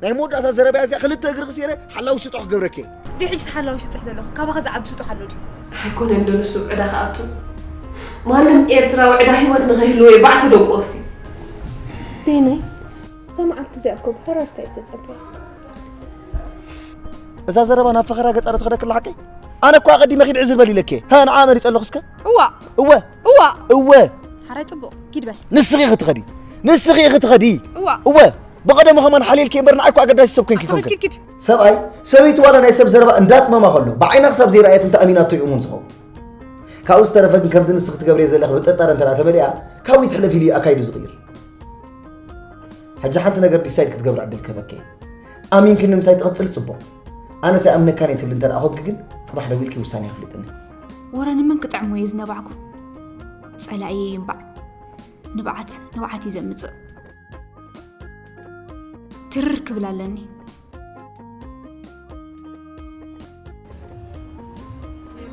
ናይ መወዳእታ ዘረባ እዚኣ ክልተ እግሪ ክሲረ ሓላዊ ስጦ ክገብረኪ እየ። ድዩ ሕጂ ሓላዊ ስጥሕ ዘለኹ? ካባኻ ዝዓቢ ስጡሕ ኣሎ ድዩ? ኣይኮነን ዶ ንሱ ዕዳ ክኣቱ? ማንም ኤርትራዊ ዕዳ ህይወት ንኸይህልዎ እዩ ባዕቱ ደቁ ወፊ። በይነይ እዛ መዓልቲ እዚኣ እኮ ብፈረርታ እዩ ተጸበያ። እዛ ዘረባ ናብ ፈኸራ ገጻ ዶ ትኸደክላ ሓቀይ? ኣነ እኮ ኣቐዲመ ኪድ ዕዝር በል ኢለኪ። ሃ ንዓ መሪጸ ኣለኹ እስከ። እዋ እወ እዋ እወ ሓራይ ጽቡቕ ኪድ በል። ንስኺ ኢኺ ትኸዲ። ንስኺ ኢኺ ትኸዲ። እዋ እወ ብቐደሙ ከማን ሓልየልኪ እምበር ንዓይ እኮ ኣገዳሲ ሰብ ኮንኪ ኣቶ ኮንኪ። ኪድ ኪድ ሰብኣይ ሰበይቱ ዋላ ናይ ሰብ ዘረባ እንዳጽመማ ከሎ ብዓይና ክሳብ ዘይረኣየት እንተ ኣሚናቶ ይእሙን ዝኸውን። ካብኡስ ተረፈ ግን ከምዚ ንስኺ ትገብርዮ ዘለኺ ብጥርጣረ እንተ ደኣ ተመሊኣ ካብኡ ይትሕለፍ ኢሉ እዩ ኣካይዱ ዝቕይር። ሕጂ ሓንቲ ነገር ዲሳይድ ክትገብሪ ዕድል ክህበኪ እየ። ኣሚንኪኒ ምሳይ ትቕጽሊ ጽቡቕ። ኣነስ ኣይኣምነካን እየ ትብሊ እንተ ደኣ ኾንኪ ግን ጽባሕ ደዊልኪ ውሳኔ ኣፍልጥኒ። ወረ ንመን ክጥዕሞ እየ ዝነባዕኩ? ጸላእየይ እምባዕ ንብዓት ንብዓት እዩ ዘምጽእ። ትርር ክብል ኣለኒ።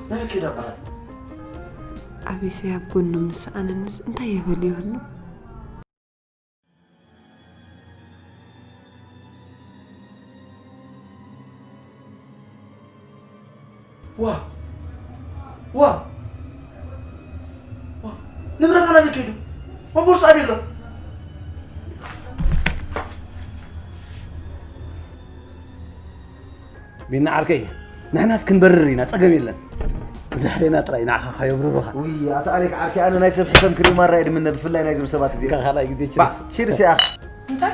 ናበይ ከይዳ በሃል? ኣቢሰይ ኣብ ጎኑ ምስ ሰኣነንስ እንታይ የበል ይህሉ? ዋ ዋ ዋ ንብረታ ናበይ ከይዱ? ቦርሳ ኣበይ ኣሎ? ቢና ዓርከይ ንሕናስ ክንበርር ኢና ጸገም የለን። ብድሕሬና ጥራይ ንዓኻ ካየብርሩኻ። ውይ ኣታ ኣሌክ ዓርከይ ኣነ ናይ ሰብ ሕሰም ክርኢ ማራ እየ ድምነ ብፍላይ ናይዞም ሰባት እዚኦም። ካልኣይ ግዜ ባ ችርስ። ችርስ እያ። እንታይ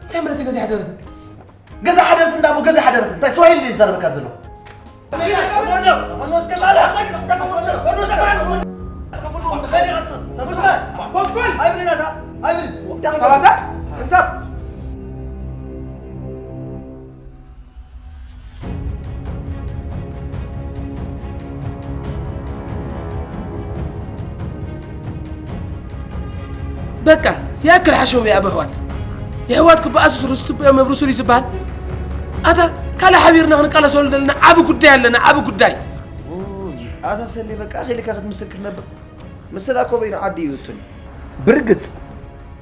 እንታይ ማለት ገዛ ሓደረትን ገዛ ሓደረትን እንዳሞ ገዛ ሓደረትን እንታይ ስዋሂሊ ይዛረበካ ዘሎ ሰባታ ሕንሳብ በቃ ያክል ሓሸውያ ኣብ ኣሕዋት የሕዋት ክበኣሱ ስሩስ ትብኦም መብርሱር እዩ ዝበሃል ኣታ ካልእ ሓቢርና ክንቃለሰሉ ዘለና ዓቢ ጉዳይ ኣለና ዓቢ ጉዳይ ኣታ ሰሌ በቃ ኣኺልካ ክትምስል ክትነብር ምስላ እኮ በይኑ ዓዲ እዩ እቱን ብርግጽ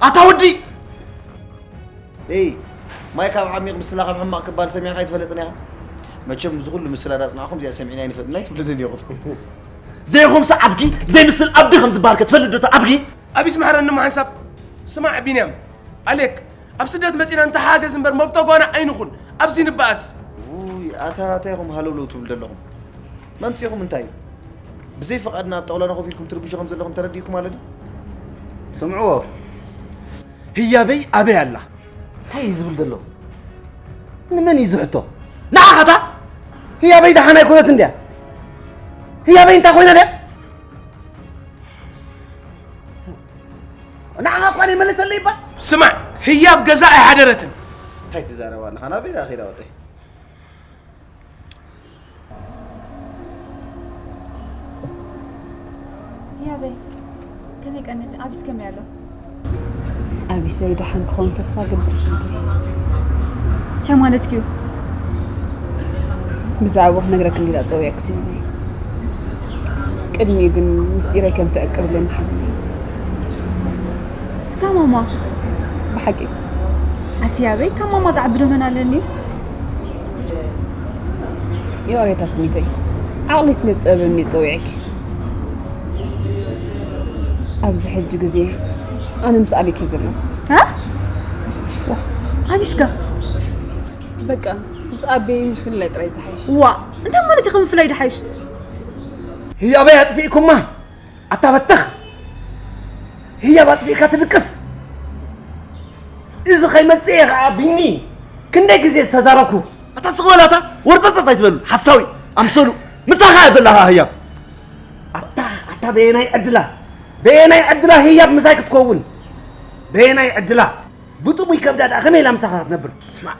ኣታ ወዲ ኤይ ማይ ካብ ዓሚቕ ምስላ ካብ ሕማቕ ክባል ሰሚዕካ ኣይትፈልጥን ኢኻ መቸም እዚ ኩሉ ምስላ ዳጽናዕኹም እዚኣ ሰሚዕና ኣይንፈልጥን ኣይትብልንን ኢኹም ዘይኹምሲ ኣድጊ ዘይምስል ኣቢ ከም ዝበሃል ከ ትፈልጥ ዶ ኣድጊ ኣቢስ መሕረኒ እሞ ሓንሳብ ስማዕ ቢንያም ኣሌክ ኣብ ስደት መጺና እንተሓገዝ እምበር መፍቶ ጓና ኣይንኹን ኣብዚ ንበኣስ ውይ ኣታ እንታይ ኢኹም ሃለውለው ትብሉ ዘለኹም መምጺኹም እንታይ እዩ ብዘይ ፍቓድና ኣብ ጣውላና ኮፍ ኢልኩም ትርብሹ ከም ዘለኹም ተረዲእኩም ኣሎ ድዩ ስምዕዎ ህያበይ ኣበይ ኣላ እንታይ እዩ ዝብል ዘሎ ንመን እዩ ዝሕቶ ንዓኻታ ህያበይ ደሓን ኣይኮነትን ድያ ህያበይ እንታይ ኮይና ድያ ንዓኻ እኳ ይመለሰለይ እባ ስማዕ ህያብ ገዛ ኣይሓደረትን እንታይ ትዛረብ ኣለኻ ናበይ ደኣ ኸይዳ ወደይ ህያበይ ከመይ ቀንል ኣቢስ ከመይ ኣሎ ኣቢሰይ ደሓን ክኸውን ተስፋ ገብር ስንተይ እንታይ ማለት እዩ ብዛዕባ ክነግረክ እንዲላ ፀውየክ ስንተይ ቅድሚኡ ግን ምስጢረይ ከም ትዕቅብለይ ምሓልለይ እስካ ማማ ብሓቂ ኣቲ ያበይ ካብ ማማ ዝዓቢ ዶ መን ኣለኒ እዩ ይቕሬታ ስኒተይ ዓቕሊ ስለ ዝፀበኒ ፀዊዐኪ ኣብዚ ሕጂ ግዜ ኣነ ምስ ኣሊክ እዩ ዘሎ ኣቢስካ በቃ ምስ ኣቤ ምፍልላይ ጥራይ ዝሓይሽ ዋ እንታይ ማለት ኢኻ ምፍላይ ድሓይሽ ህያበይ ኣጥፊእኩማ ኣታ በተኽ ህያብ ኣጥፊእካ ትድቅስ እዚ ከይመፅእ እየ ከዓ ቢኒ ክንደይ ግዜ ዝተዛረብኩ ኣታ ስቕ በላታ ወርፀፀፅ ኣይትበሉ ሓሳዊ ኣምሰሉ ምሳኻ እያ ዘለኻ ህያብ ኣታ ኣታ በየናይ ዕድላ በየናይ ዕድላ ህያብ ምሳይ ክትከውን በየናይ ዕድላ ብጥሙይ ከብዳ ደኣ ከመይ ኢላ ምሳኻ ክትነብር ስማዕ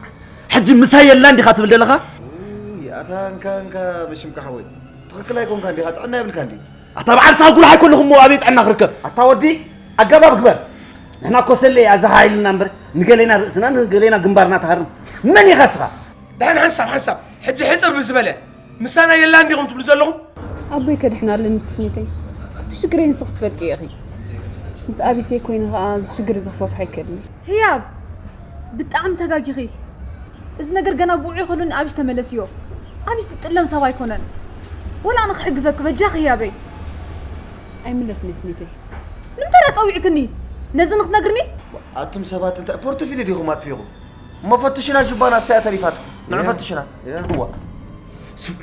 ሕጂ ምሳይ የላን ዲኻ ትብል ዘለኻ ኣታ እንካ እንካ መሽምካ ሓወይ ትኽክል ኣይኮንካ እንዲኻ ጥዕና የብልካ እንዲ ኣታ በዓል ሳጉል ኣይኮንኹም እሞ ኣበይ ጥዕና ክርከብ ኣታ ወዲ ኣገባብ ግበር ንሕና እኮ ሰለ ኣዘሃይልና እምበር ንገሌና ርእስና ንገሌና ግንባርና ትሃርም መን ኢኻ ስኻ ድሓን ሓንሳብ ሓንሳብ ሕጂ ሕፅር ብዝበለ ምሳና የላ እንዲኹም ትብሉ ዘለኹም ኣቦይ ከድሕና ኣለኒ ትስኒተይ ኩሉ ሽግረይ ንስኺ ትፈልጢ ኢኺ ምስ ኣቢሰይ ኮይነ ከዓ እዚ ሽግር እዚ ክፈትሖ ኣይክእልን ህያብ ብጣዕሚ ተጋጊኺ እዚ ነገር ገና ብውዑይ ከሎ ንኣብሽ ተመለስዮ። ኣብሽ ዝጥለም ሰብ ኣይኮነን። ወላ ኣነ ክሕግዘኪ በጃኺ ህያበይ። ኣይምለስኒ ስኒተይ። ንምንታይ ደኣ ጸዊዕክኒ? ነዚ ንክትነግርኒ? ኣቱም ሰባት እንታይ ፖርቶፊሊ ዲኹም ኣጥፊኹም? እሞ ፈትሽና ጁባና እሳያ ተሪፋት ንዑ ፈትሽና። እዋ ስምዑ፣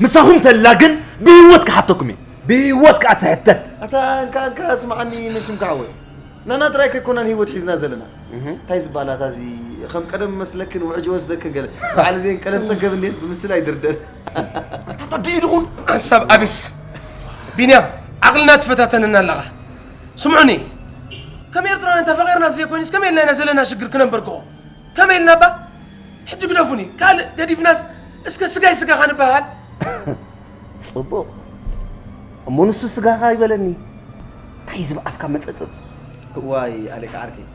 ምሳኹም ተላ ግን ብህይወት ክሓተኩም እየ። ብህይወት ከዓ ትሕተት። ኣታ እንካ እንካ ስምዓኒ ንስምካ ሓወይ፣ ንሕና ጥራይ ከይኮና ንህይወት ሒዝና ዘለና። እንታይ ዝበሃል ኣታ እዚ ከም ቀደም መስለክን ውዕጅ ወስደክን ገለ በዓል እዚን ቀለም ጸገብ እንዴት ብምስል ኣይድርደር። ኣታ ተድኢ ድኹን ሓንሳብ ኣቢስ ቢንያም ዓቕልና ትፈታተነና ኣለኻ። ስምዑኒ፣ ከም ኤርትራውያን ተፈቒርና ዘይኮይኑስ ከመይ ኢልና ኢና ዘለና ሽግር ክነንበርክኾ? ከመይ ኢልና እባ? ሕጂ ግደፉኒ፣ ካልእ ገዲፍናስ እስከ ስጋይ ስጋኻ ንበሃል። ጽቡቕ እሞ ንሱ ስጋኻ ይበለኒ። እንታይ ዝብ ኣፍካ መጸጸጽ። እዋይ ኣሌክ ዓርከይ፣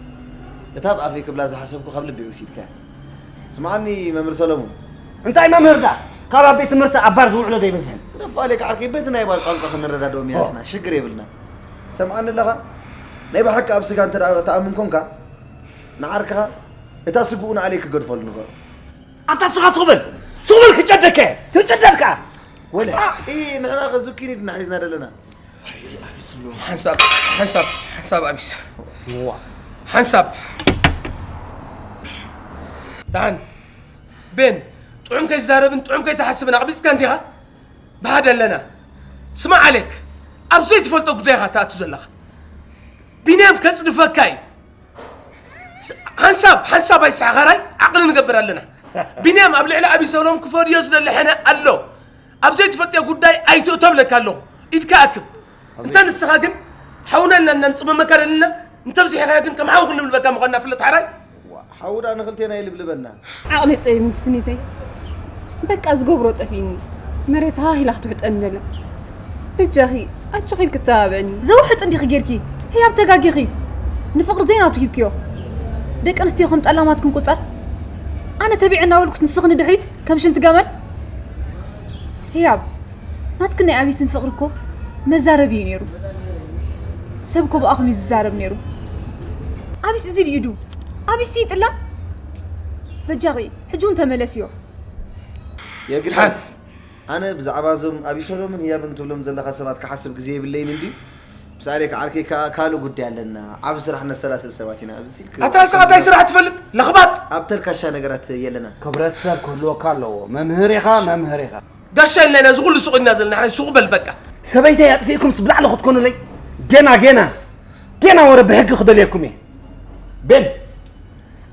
እታ ኣብ ኣፈይ ክብላ ዝሓሰብኩ ካብ ልበይ ወሲድካያ። ስምዓኒ መምህር ሰለሙን። እንታይ መምህር ዳ ካብ ኣብ ቤት ትምህርቲ ኣብ ባር ዝውዕሎ ዶ ይበዝሕን? ግደፎ ኣሌክ ዓርከይ፣ በቲ ናይ ባር ቋንቋ ክንረዳድኦም ኢና ንሕና ሽግር የብልና። ሰምዓኒ ኣለኻ? ናይ ብሓቂ ኣብ ስጋ እንተ ደኣ ትኣምን ኮንካ ንዓርክኻ እታ ስግኡ ንኣሌክ ክገድፈሉ ንገሮ። ኣንታ ስኻ ሱቕ በል ሱቕ በል ክጨደከ ትጨደድካ ወለ ኢ ንሕና ከዙኪን ኢድና ሒዝና ደለና። ሓንሳብ ሓንሳብ ሓንሳብ ኣቢስ ሓንሳብ ደሓን ቤን ጥዑም ከይዛረብን ጥዑም ከይትሓስብን ኣቕቢፅካ እንዲኻ ብሓደ ኣለና ስማዕ ኣሌክ ኣብ ዘይትፈልጦ ጉዳይኻ ትኣቱ ዘለኻ ቢንያም ከፅድፈካ እዩ ሓንሳብ ሓንሳብ ኣይሰሓኻራይ ዓቕሊ ንገብር ኣለና ቢንያም ኣብ ልዕሊ ኣቢሰሎም ክፈድዮ ዝደሊ ሕነ ኣሎ ኣብ ዘይትፈልጥዮ ጉዳይ ኣይትእቶ ብለካ ኣለኹ ኢድካ ኣክብ እንተ ንስኻ ግን ሓውና ኢልና እናንፅመመካ ደሊና እንተብዚሕኻዮ ግን ከም ሓው ክንልብልበካ ምዃንና ፍለጥ ሓራይ ሓውዳ ንኽልቴና ይልብልበና ዓቕሊ ጸይምኪ ስኒተይ በቃ ዝገብሮ ጠፊእኒ መሬት ሃህ ኢላ ክትውሕጠኒ ደላ በጃኺ ኣጆኺ ኢልኪ ተባብዕኒ ዘውሕጥ እንዲኺ ጌርኪ ህያብ ተጋጊኺ ንፍቕሪ ዘይናቱ ሂብክዮ ደቂ ኣንስትዮ ከም ጠላማት ክንቁጸር ኣነ ተቢዐ እናበልኩስ ንስኺ ንድሕሪት ከም ሽንቲ ገመል ህያብ ናትክን ናይ ኣቢስን ፍቕሪ እኮ መዛረቢ እዩ ነይሩ ሰብ እኮ ብኣኹም እዩ ዝዛረብ ነይሩ ኣቢስ እዚ ድዩ ዱ ኣቢስ ይጥለም በጃኺ ሕጂ እውን ተመለስዮ የግዳስ ኣነ ብዛዕባ እዞም ኣቢሰሎምን ህያብን ትብሎም ዘለኻ ሰባት ክሓስብ ግዜ የብለይን እንድዩ ምሳሌ ከዓርከይ ከዓ ካልእ ጉዳይ ኣለና ዓብ ስራሕ ነሰላስል ሰባት ኢና ኣብዚ ሲልክ ኣታ ንስኻ እንታይ ስራሕ ትፈልጥ ለኽባጥ ኣብ ተልካሻ ነገራት የለና ክብረት ሰብ ክህልወካ ኣለዎ መምህር ኢኻ መምህር ኢኻ ጋሻ ኢልና ኢና እዚ ኩሉ ሱቕ ኢልና ዘለና ሕራይ ሱቕ በል በቃ ሰበይተይ ኣጥፊእኩምስ ብላዕሊ ክትኮኑለይ ጌና ጌና ጌና ወረ ብሕጊ ክደልየኩም እየ ቤል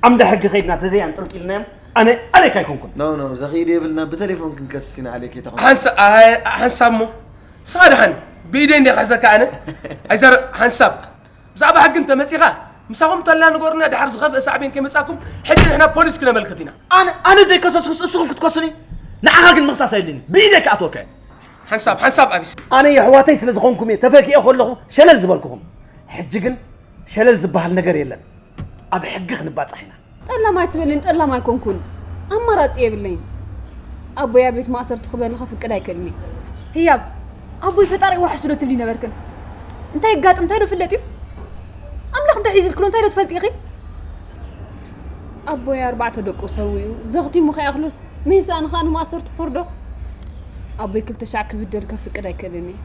ዓምደ ሕጊ ከይድና ተዘይ ኣንጠልጢልናዮም ኣነ ኣሌክ ኣይኮንኩን። No no ዘኽይድ የብልና ብቴሌፎን ክንከስስ ኢና ኣሌክ የተኾን። ሓንሳብ እሞ ስኻ ደሓን ብኢደይ እንደ ክሕዘካ ኣነ ኣይዛረብ ሓንሳብ ብዛዕባ ሕጊ እንተመጺኻ ምሳኹም ተላ ንገሩና ድሓር ዝኸፍአ ሳዕቤን ከይመጻኩም ሕጂ ንሕና ፖሊስ ክነመልክት ኢና። ኣነ ኣነ ዘይከሰስኩስ እስኹም ክትከሱኒ ንዓኻ ግን ምኽሳስ ኣየድልየኒ ብኢደይ ክኣትወካ እየ። ሓንሳብ ሓንሳብ ኣቢስ። ኣነ የሕዋተይ ስለ ዝኾንኩም እየ ተፈኪኤ ከለኹ ሸለል ዝበልኩኹም። ሕጂ ግን ሸለል ዝበሃል ነገር የለን። ኣብ ሕጊ ክንባጻሕ ኢና። ጠላም ኣይትበልኒ ጠላም ኣይኮንኩን ኣማራጺ የብለይን ኣቦይ ኣብ ቤት ማእሰርቲ ክበሊ ከፍቅድ ኣይክእልን እየ። ህያብ ኣቦይ ፈጣሪ ዋሕስ ዶ ትብሊ ነበርክን እንታይ ይጋጥም እንታይ ዶ ፍለጥ እዩ ኣምላኽ እንታይ ሒዝልክሎ እንታይ ዶ ትፈልጢ ኢኺ ኣቦይ ኣርባዕተ ደቁ ሰዊኡ ዘኽቲሙ ከይኣኽሎስ ሜንስኣ ንኸኣ ንማእሰርቲ ፈርዶ ኣቦይ ክልተ ሻዕ ክብደል ከፍቅድ ኣይክእልን እየ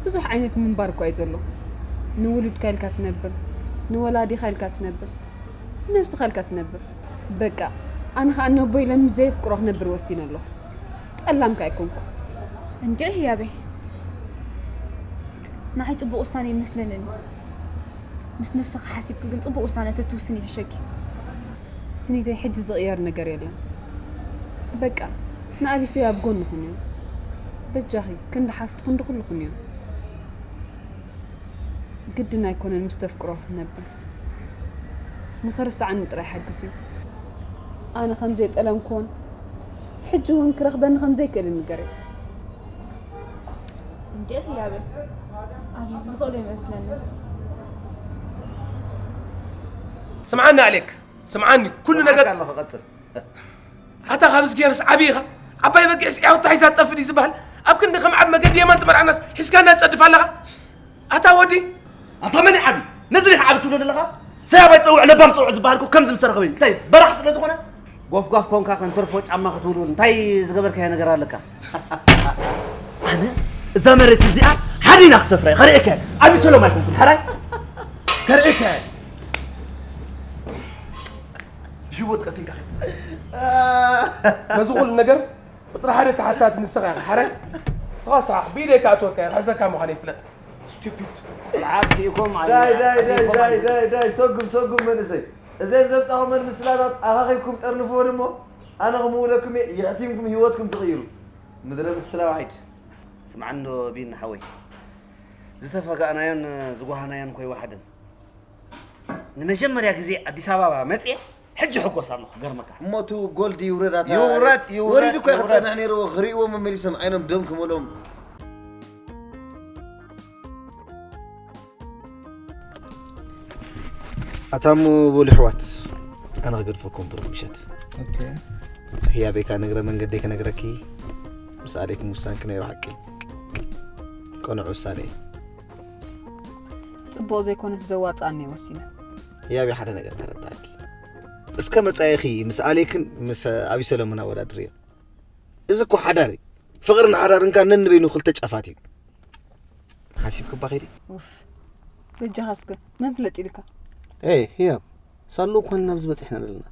ብዙሕ ዓይነት ምንባር እኳ እዩ ዘሎ ንውሉድካ ኢልካ ትነብር ንወላዲኻ ኢልካ ትነብር ነብስኻ ኢልካ ትነብር በቃ ኣነ ኸኣ ነቦይ ለሚ ዘየፍቅሮ ክነብር ወሲነ ኣለኹ ጠላምካ ኣይኮንኩ እንድዒ ህያበይ ንዓይ ጽቡቕ ውሳነ ይመስለንን ምስ ነብስኺ ሓሲብኪ ግን ጽቡቕ ውሳነ ተትውስኒ ይሕሸኪ ስኒተይ ሕጂ ዝቕየር ነገር የለን በቃ ንኣቢሰይ ኣብ ጎንኹን እዩ በጃኺ ክንዲ ሓፍቲ ክንዲ ኩልኹን እዩ ግድን ኣይኮነን ምስ ተፍቅሮ ክትነብር ንኽርሳዕኒ ጥራይ ሓግዝዮ ኣነ ከም ዘይጠለምክዎን ሕጂ እውን ክረኽበኒ ከም ዘይክእልን ንገርዮ እንዴ ህያበ ኣብዚ ዝኽእሎ ይመስለኒ ስምዓኒ ኣሌክ ስምዓኒ ኩሉ ነገር ኣለኹ ቀጽል ኣታ ካብዚ ገይርስ ዓብዪ ኢኻ ዓባይ በጊዕ ስዒያ ወታሒዛ ትጠፍእ ድዩ ዝበሃል ኣብ ክንዲ ከም ዓብ መገዲ የማን ትመርዓናስ ሒዝካና ትጸድፍ ኣለኻ ኣታ ወዲ ኣታ መን ዓቢ ነዚ ዲኻ ዓቢ ትብሎ ዘለኻ ሰያባይ ጸውዕ ለባም ጸውዕ ዝበሃል እኮ ከምዚ ምስ ረኸበ እንታይ በራሕ ስለ ዝኾነ ጎፍጓፍ ኮንካ ከንተርፎ ጫማ ክትውልውል እንታይ ዝገበርካዮ ነገር ኣለካ? ኣነ እዛ መሬት እዚኣ ሓዲና ክሰፍራ እየ። ከርእየካ እየ። ዓብዪ ሰሎም ኣይኮንኩን። ሕራይ ከርእየካ እየ። ብህይወት ቀሲንካ። ነዚ ኩሉ ነገር ቁፅሪ ሓደ ተሓታቲ ንስኻ ኢኻ። ሕራይ ንስኻ ሰሓሕ ብኢደይ ክኣትወካ እየ። ክሕዘካ ምዃነይ ፍለጥ። ስቱፒድ። ቆልዓ ኣጥፊእኩም ኣየ- ዳይ ዳይ ዳይ ኣጥፊእኩም ዳይ ኣየ- ዳይ ዳይ ሰጉም ሰጉም መንእሰይ እዘን ዘምፃኹመን ምስላታት ኣኻኺብኩም ጠርንፍወን እሞ ኣነ ክምውለኩም እየ የሕቲምኩም ህይወትኩም ትቕይሩ ምድረ ምስላ ዋሒድ ስምዓኒ ዶ ቢኒ ሓወይ ዝተፈጋእናዮን ዝጓሃናዮን ኮይወሓደን ንመጀመርያ ግዜ ኣዲስ ኣበባ መፅየ ሕጂ ሕጎስ ኣለኹ ክገርመካ እሞ እቲ ጎልድ ይውረድ ኣታ ይውረድ፣ ይውረድ፣ ወሪዱ እኮ ይውረድ። ክፀንሕ ነይርዎ ክርእይዎ መመሊሶም ዓይኖም ደም ክመልኦም ኣታ እሞ በሉ ኣሕዋት ኣነ ክገድፈኩም ብሩክ ምሸት ኦኬ። ህያበይ ከኣ ንእግረ መንገደይ ክነግረኪ ምስ ኣሌክ ምውሳንኪ ናይ ብሓቂ ቅኑዕ ውሳነ እዩ ጽቡቕ ዘይኮነስ ዘዋጽኣኒ እየ ወሲነ። ህያበይ ሓደ ነገር ከረድኣኪ እስከ መጻኢኺ ምስ ኣሌክን ምስ ኣቢሰሎምን ኣወዳድርዮ እዚ እኮ ሓዳር እዩ ፍቕርን ሓዳርን ከኣ ነንበይኑ ክልተ ጫፋት እዩ ሓሲብክባ ኸይዲ ኡፍ በጃኻ እስከ መን ፍለጥ ኢልካ ኤይ ህያብ ሳሉ እኳ ናብዚ በጺሕና ዘለና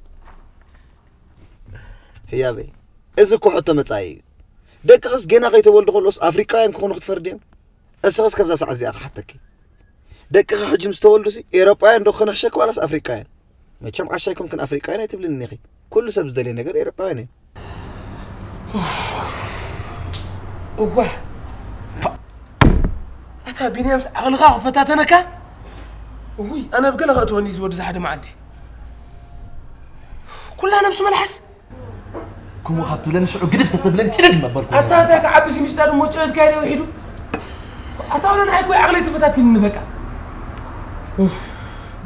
ህያበይ እዚ እኮ ሕቶ መጻኢ እዩ ደቅኽስ ጌና ከይተወልዱ ከለኦስ ኣፍሪቃውያን ክኾኑ ክትፈርድ እዮም እስኽስ ከምዛ ሰዓት እዚኣ ክሓተኪ ደቅኻ ሕጂ ምስ ተወልዱሲ ኤሮጳውያን ዶ ክነሕሸኪ ዋላስ ኣፍሪቃውያን መቸም ዓሻ ኣይኮንክን ኣፍሪቃውያን ኣይትብልንን ኢኺ ኩሉ ሰብ ዝደልዮ ነገር ኤሮጳውያን እዩ እዋ ኣታ ቢንያምስ ዓቕልኻ ክፈታተነካ እውይ ኣነ ኣብ ገለ ከእትወኒ እዩ ዝወዲ ዝሓደ መዓልቲ ኩላ ነብሱ መልሓስ ከምኡ ካብ ትብለኒ ሽዑ ግድፍ ተተብለኒ ጭልግ መበልኩ ኣታ እንታይ ክዓቢ ስሚስዳ ድሞ ጭለድካ ኢለ ውሒዱ ኣታ ወለ ንዓይ ኮይ ዓቕለይ ተፈታቲንኒ በቃ ኡፍ፣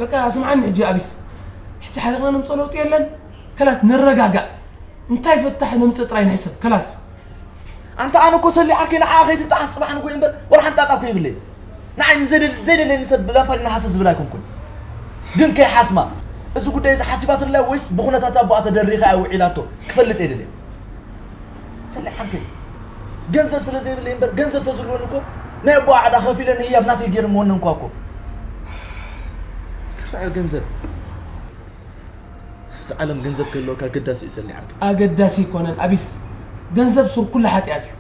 በቃ ስምዓኒ ሕጂ ኣቢስ ሕጂ ሓሪቕና ነምፅኦ ለውጢ የለን ከላስ ንረጋጋእ እንታይ ፈታሕ ነምፅእ ጥራይ ንሕሰብ ከላስ ኣንታ ኣነ እኮ ሰሊ ዓርከይ ንዓኣ ከይትጠዓስ ፅባሕ ንጎ እምበር ወላ ሓንጣጣ እኮ ይብለይ ንዓይ ንዘይደል- ዘይደለኒ ሰብ ብላፓሊና ሃሰስ ዝብል ኣይኮንኩን ግን ከይሓስማ እዚ ጉዳይ እዚ ሓሲባትላ ወይስ ብኩነታት ኣቦኣ ተደሪኻ እያ ውዒላቶ ክፈልጥ እየ ደልየ ሰሊ ሓንከይ ገንዘብ ስለ ዘይብለይ እምበር ገንዘብ ተዝልወኒ እኮ ናይ ኣቦኣ ዕዳ ከፊለ ንህያብ ናተይ ገይረ ምወነንኳ እኮ ክርዐ ገንዘብ ኣብዚ ዓለም ገንዘብ ክህልወካ ኣገዳሲ እዩ ሰሊ ዓርከይ ኣገዳሲ ኣይኮነን ኣቢስ ገንዘብ ሱር ኩሉ ሓጢኣት እዩ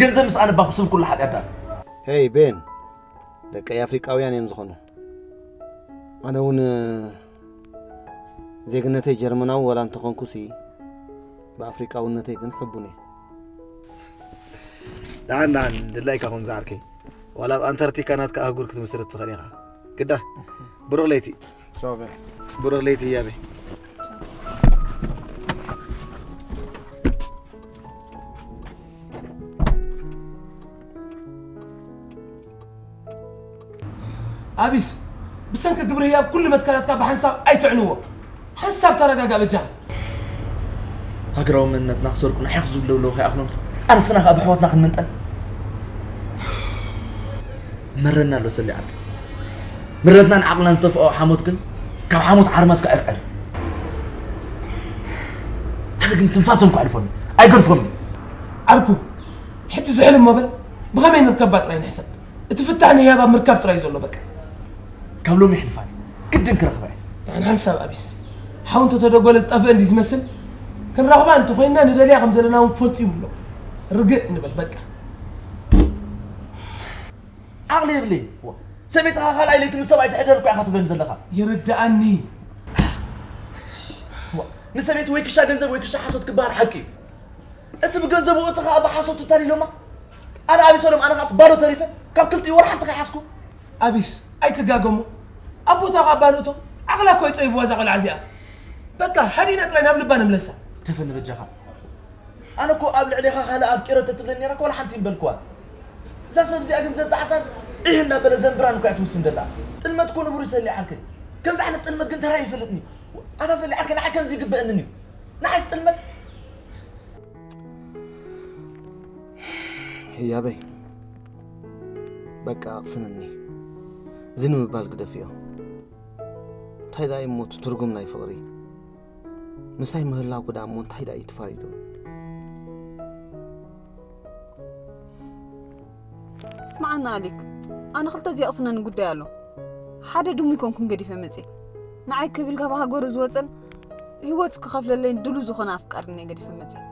ገንዘብ ምስ ኣነባኩ ስብ ኩሉ ሓጢኣት ዳኣ ሄይ ቤን ደቀይ ኣፍሪቃውያን እዮም ዝኾኑ ኣነ እውን ዜግነተይ ጀርመናዊ ዋላ እንተኾንኩሲ ብኣፍሪቃውነተይ ግን ሕቡን እየ ደሓን ደሓን ድላይካ ኹን ዝዓርከይ ዋላ ኣብ ኣንታርክቲካ ናትካ ኣህጉር ክትምስርት ትኽእል ኢኻ ግዳ ብሩኽ ለይቲ ብሩኽ ለይቲ እያበይ ኣቢስ ብሰንኪ ግብሪ ህያብ ኩሉ መትከላትካ ብሓንሳብ ኣይትዕንዎ ሓንሳብ ተረጋጋእ በጃኻ ሃገራዊ መንነትና ክሰርቁ ንሓይኽ ዝብሉ ኣለዉ ከይኣኽሎምስ ኣንስትና ከኣ ብሕዋትና ክንምንጠል መረና ኣሎ ሰሊ ዓቢ ምረትናን ዓቕልናን ዝተፍኦ ሓሞት ግን ካብ ሓሞት ዓርማስ ከዕርዕር ኣነ ግን ትንፋሶም ክሕልፎኒ ኣይገድፎም ዓርኩ ሕጂ ዝሕል እሞ በል ብኸመይ ንርከባ ጥራይ ንሕሰብ እቲ ፍታሕ ንህያብ ኣብ ምርካብ ጥራይ ዘሎ በቃ ካብ ሎሚ ይሕልፋኒ ግድን ክረኽባ እየ ንሓንሳብ ኣቢስ ሓው እንተተደጎለ ዝጠፍእ እንዲ ዝመስል ክንረኽባ እንተኮይንና ንደልያ ከም ዘለና እውን ክፈልጡ ይብሎ ርግእ ንበል በቃ ዓቕሊ የብለይ ሰበይትኻ ካልኣይ ለይቲ ምስ ሰብኣይ ትሕደር እኮ ኢኻ ትብለኒ ዘለኻ ይርድኣኒ ንሰበይቲ ወይ ክሻ ገንዘብ ወይ ክሻ ሓሶት ክበሃል ሓቂ እዩ እቲ ብገንዘቡ እቲ ከዓ ብሓሶት ትታሊሎማ ኣነ ኣቢሰሎም ኣነ ከዓስ ባዶ ተሪፈ ካብ ክልቲኡ ወላ ሓንቲ ከይሓዝኩ ኣቢስ ኣይትጋገሞ ኣቦታ ከዓ ባዶ እቶ ዓቕላ እኮ ይፀይብዋ እዛ ቆልዓ እዚኣ በቃ ሃዲና ጥራይ ናብ ልባ ንምለሳ ተፈኒ በጃኻ ኣነ እኮ ኣብ ልዕሌኻ ካልእ ኣፍቂረ ተትብለኒ ነራ እኮ ወላ ሓንቲ ይምበልክዋ እዛ ሰብ እዚኣ ግን ዘጣዕሳን ዒህ እንዳበለ ዘንብራን እኮ እያ ትውስን ደላ ጥልመት እኮ ንቡር ይሰሊ ዓርከይ ከምዚ ዓይነት ጥልመት ግን ተራ ይፈልጥኒ ኣታ ሰሊ ዓርከይ ንዓይ ከምዚ ይግበአንን እዩ ንዓይስ ጥልመት ህያበይ በቃ ኣቕስንኒ ዝን ምባል ግደፍዮ እንታይ ደኣ እሞ እቲ ትርጉም ናይ ፍቕሪ ምሳይ ምህላው ግዳ እሞ እንታይ ደኣ እዩ ትፋይዶ? ስምዓና ኣሊክ፣ ኣነ ክልተ ዝየቕስነኒ ጉዳይ ኣሎ። ሓደ ድሙ ይኮንኩን ገዲፈ መፅእ። ንዓይ ክብል ካብ ሃገሩ ዝወፀን ህይወቱ ክኸፍለለይ ድሉ ዝኾነ ኣፍቃሪ እየ ገዲፈ መፅእ።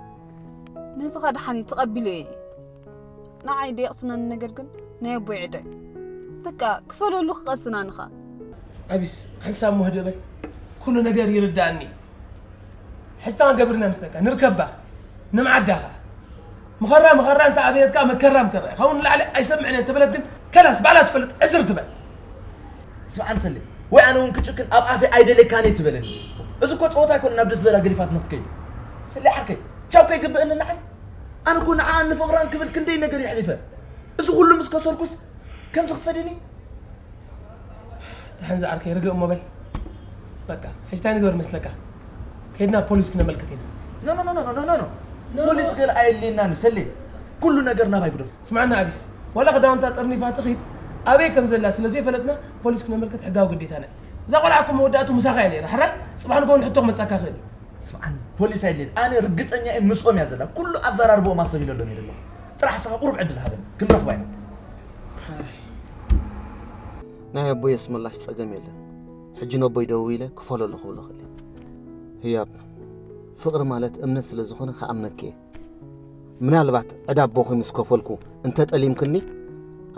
ነዚ ኸ ደሓን እዩ ተቐቢለ እየ። ንዓይ ደየቕስነኒ ነገር ግን ናይ ኣቦይ ዕዳ እዩ። በቃ ክፈለሉ ክቐስን ኣነ ኸኣ። ኣቢስ ሓንሳብ ሞህደ በል። ኩሉ ነገር ይርዳእኒ። ሕዝታ ክንገብር ኢና ምስለካ ንርከባ ንምዓዳ ኸዓ ምኸራ ምኸራ እንተ ኣበየት ከዓ መከራ ምከራ ካብኡ ንላዕሊ ኣይሰምዕን እየ እንተበለት ግን ከላስ ባዕላ ትፈልጥ ዕስር ትበል። ስምዓኒ ሰሌ፣ ወይ ኣነ እውን ክጭክን ኣብ ኣፈይ ኣይደልየካን እየ ትበለኒ። እዚ እኮ ፀወታ ኣይኮነ ናብ ደስ ዝበላ ገሊፋት ንክትከይድ። ሰሌ ዓርከይ፣ ቻው ከይግብእኒ ንዓይ። ኣነ እኮ ንዓኣን ንፍቕራን ክብል ክንደይ ነገር የሕሊፈ። እዚ ኩሉ ምስ ከሰርኩስ ከምዚ ክትፈድየኒ? ደሓን ዝዓርከይ ርግእ እሞ በል። በቃ ሕጂ እንታይ ንግበር መስለካ? ከይድና ፖሊስ ክነመልክት ኢና። ኖ ኖ ኖ ኖ ኖ ኖ ፖሊስ ገለ ኣየድልየናን እዩ ሰሌ። ኩሉ ነገር ናባይ ግደፎ። ስምዓና ኣቢስ፣ ዋላ ክዳውንታ ጠርኒፋ ትኺድ ኣበይ ከም ዘላ ስለ ዘይፈለጥና ፖሊስ ክነመልክት ሕጋዊ ግዴታና እዩ። እዛ ቆልዓ እኮ መወዳእቱ ምሳኻ እያ ነይራ። ሕራይ ጽባሕ ንግሆ ንሕቶ ክመጻካ ይኽእል እዩ። ስምዓኒ፣ ፖሊስ ኣየድልየን። ኣነ ርግጸኛ እየ ምስኦም እያ ዘላ። ኩሉ ኣዘራርባኦም ኣሰቢለሎም እየ ዘለኹ። ጥራሕ ንስኻ ቁሩብ ዕድል ሃበኒ፣ ክንረኽባ ኢና። ናይ ኣቦይ ኣስመላሽ ጸገም የለን። ሕጂ ነቦይ ደዊለ ክፈለሉ ክብሎ ክእል እየ። ህያብ፣ ፍቕሪ ማለት እምነት ስለ ዝኾነ ክኣምነኪ እየ። ምናልባት ዕዳ ኣቦኺ ምስ ከፈልኩ እንተ ጠሊምክኒ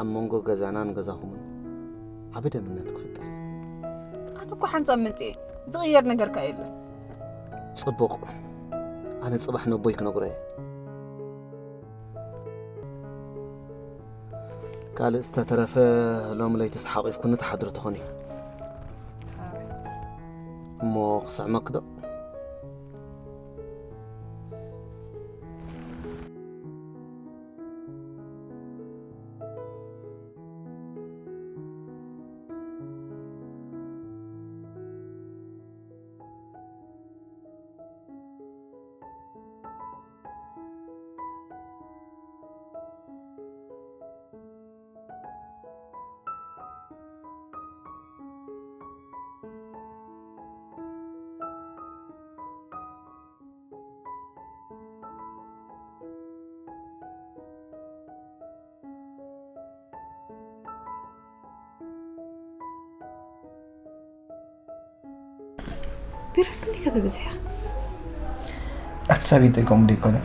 ኣብ መንጎ ገዛናን ገዛኹምን ዓቢ ደምነት ክፍጠር እዩ። ኣነ እኮ ሓንሳብ መጽየ ዝቕየር ነገር ከኣ የለን። ጽቡቕ፣ ኣነ ጽባሕ ነቦይ ክነግሮ እየ። ካልእ ዝተረፈ ሎም ለይቲ ሓቂፍኩኒ ትሓድሪ ትኾኒ። እሞ ክስዕመኪ ዶ? ቢሮስ ክንደይ ከተብዝሕ ኢኻ? ኣቲ ሳቢተይ ከምኡ ደይኮነ።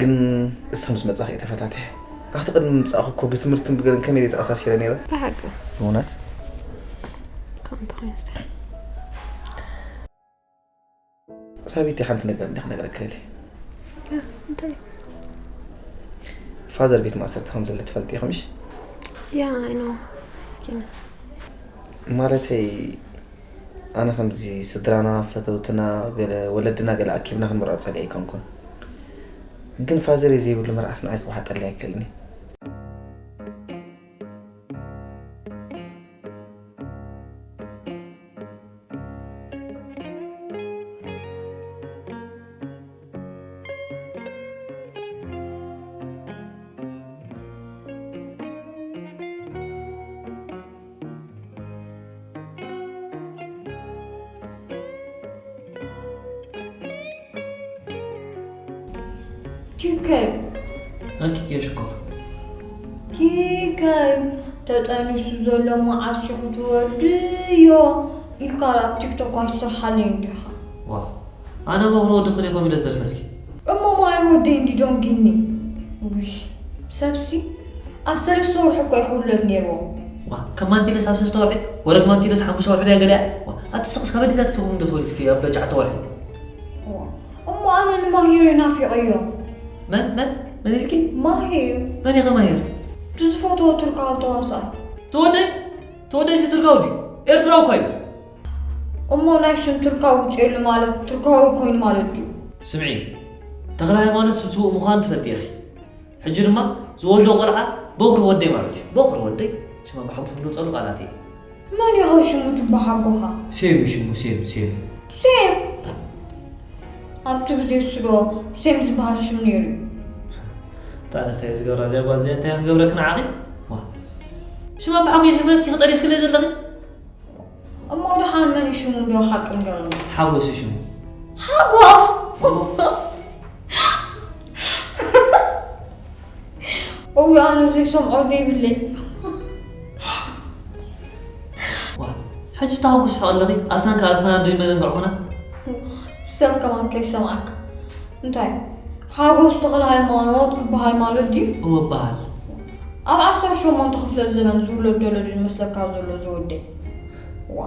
ግን እሳ ምስ መጻኺ እየ ተፈታቲሐ። ኣብቲ ቅድሚ ምምጻእኺ እኮ ብትምህርትን ብገለን ከመይ ድየ ተኣሳሲረ ነይረ? ብሓቂ? ብእውነት? ከምኡ እንተኾይኑ ስታይ። ሳቢተይ ሓንቲ ነገር እንዲያ ክነግረኪ ደልየ። እንታይ? ፋዘር ቤት ማእሰርቲ ከም ዘሎ ትፈልጢ ኢኺ ምሽ? ያ፣ I know። ምስኪና። ማለተይ ኣነ ከምዚ ስድራና ፈተውትና ገለ ወለድና ገለ ኣኪብና ክንምርዖ ጸሊአ ኣይኮንኩን። ግን ፋዘረይ ዘይብሉ ምርዓስ ንዓይ ክወሓጠለይ ኣይክእልን እዩ። ቲከይ ኣንቲትዮ ሽኮር ቲከይ ተጠኒሱ ዘሎ መዓስ ኢኹ ትወድዮ ኢልካ ኣብ ቲክቶክ ኣይትስርሓለይ እንዲኻ። ዋ ኣነ በኹሪ ወዲ ክልኢኹም ኢለ ዝደርፈልኪ። እሞ ማይ ወደይ እንዲ ዶንጊኒ። ውሽ ሰብሲ ኣብ ሰለስተ ወርሒ እኮ እዩ ክውለድ ነይርዎ። ዋ ከም ማንቲለስ ኣብ ሰለስተ ወርሒ ወረግ ማንቲለስ ሓሙሽተ ወርሒ ድያ ገሊኣ። ዋ ኣቲ ስቕስ ካብ ኣዴታትኪ ኹም እንዶ ተወሊድኪ ኣብ ጨዓተ ወርሒ። እሞ ኣነ ንማሂር ናፊቐዮ። መን መን መን ኢልኪ? ማሂር። መን ኢኸ ማሂር? እቲ ዝፈትዎ ቱርካዊ ተዋሳኣይ። ተወደይ ተወደይ ሲ ቱርካዊ ድዩ? ኤርትራዊ እኳ እዩ። እሞ ናይ ሽም ቱርካዊ ውፅኤሉ ማለት ቱርካዊ ኮይኑ ማለት ድዩ? ስምዒ፣ ተኽለ ሃይማኖት ስብስቡ ምዃኑ ትፈልጢ ኢኺ። ሕጂ ድማ ዝወልዶ ቆልዓ በኹሪ ወደይ ማለት እዩ። በኹሪ ወደይ ሽም ኣባሓጎ ክብሉ ጸሉ ቃላት እየ። መን ኢኻ ሽሙ ትበሓጎኻ? ሴም እዩ ሽሙ፣ ሴም፣ ሴም። ሴም? ኣብቲ ግዜ እሱ ዶ ሴም ዝበሃል ሽም ነይሩ እዩ? እታ ኣነስታይ ዝገብራ እዚኣ ጓል እዚኣ እንታይ ክትገብረኪ ንዓኺ? ዋ። ሽም ኣባሓጎ ይኽፈትኪ ክጠሊስክለይ ዘለኺ? እሞ ደሓን መን እዩ ሽሙ? እንዶ ሓቂ ንገረኒ። ሓጎስ እዩ ሽሙ። ሓጎስ? እዊ ኣነ ዘይሰምዖ ዘይብለይ። ዋ፣ ሕጂ ተሃጉስ ሓቕ ኣለኺ? ኣስናን ከኣስናን ዶ ይመዘንግዕ ኾና? ሰብ ከማን ከይሰምዓካ። እንታይ ሓጎስ ተኽለ ሃይማኖት ክበሃል ማለት ድዩ? እወ በሃል። ኣብ ዓሰርተ ሸሞንተ ክፍለ ዘመን ዝውለድ ዘሎ ድዩ ዝመስለካ ዘሎ ዝወደይ? ዋ፣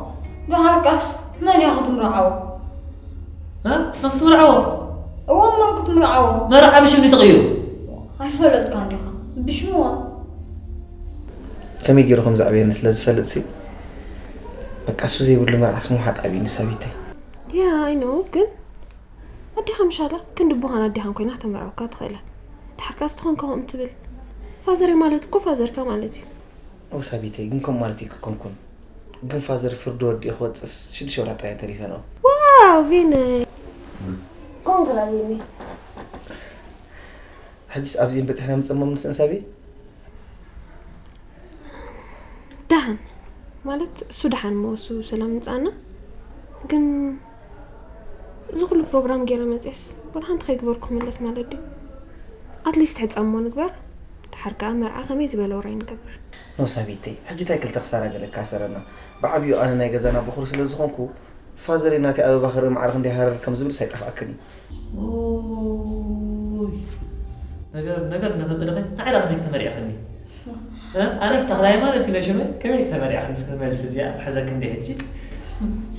ደሓርካስ መን እያ ክትምርዓዎ? እ? መን ክትምርዓዎ? እወ መን ክትምርዓዎ? መርዓ ብሽም ድዩ ተቐይሩ? ኣይፈለጥካን ዲኻ? ብሽምዋ። ከመይ ገይሩ ከም ዘዕበየኒ ስለ ዝፈልጥ ሲ በቃ እሱ ዘይብሉ መርዓስ ምውሓጥ ኣብዩኒ ሳቢተይ። Yeah, I know, ግን ኣዴኻ ምሻላ ክንዲ ብዃን ኣዴኻን ኮይና ክተመርዓወካ ትኽእላ። ድሓር ከኣ ዝተኾንካ ከምኡ ትብል። ፋዘረይ ማለት እኮ ፋዘርካ ማለት እዩ። ኦ ሳቢተይ ግን ከም ማለት ኣይኮንኩን። ግን ፋዘር ፍርዲ ወዲኡ ክወፅስ ሽዱሽተ ወርሒ ጥራይ ተሪፈ ነው። ዋው ቪነይ። ኮንግራ ቪነይ። ሕጂስ ኣብዚን በፂሕና ምፀሞም ንስእን ሳቢ ደሓን ማለት እሱ ደሓን እሞ እሱ ሰላም ምጻና ግን እዚ ኩሉ ፕሮግራም ገይረ መፅስ ወላ ሓንቲ ከይግበርኩ ክምለስ ማለት ድዩ ኣትሊስት ሕፃን እሞ ንግበር ድሓር ከዓ መርዓ ከመይ ዝበለ ወራይ ንገብር ኖ ሳቢተይ ሕጂ ታይ ክልተ ክሳራ ገለ ካሰረና ብዓብዩ ኣነ ናይ ገዛና በኹሪ ስለ ዝኾንኩ ፋዘረይ ናተይ ኣበባ ክርኢ ማዕረ ክንደይ ሃረር ከም ዝብልስ ኣይጠፍኣክን እዩ ኦይ፣ ነገር ነገር እናተጠለኸ ንዓይ ደኣ ከመይ ከተመርዕኽኒ? እ? ኣነስ ተኽለ ሃይማኖት እዩ ሽመይ፣ ከመይ ከተመርዕኽኒ እስከ መልሲ እዚኣ ትሕዘኪ እንደ ሕጂ?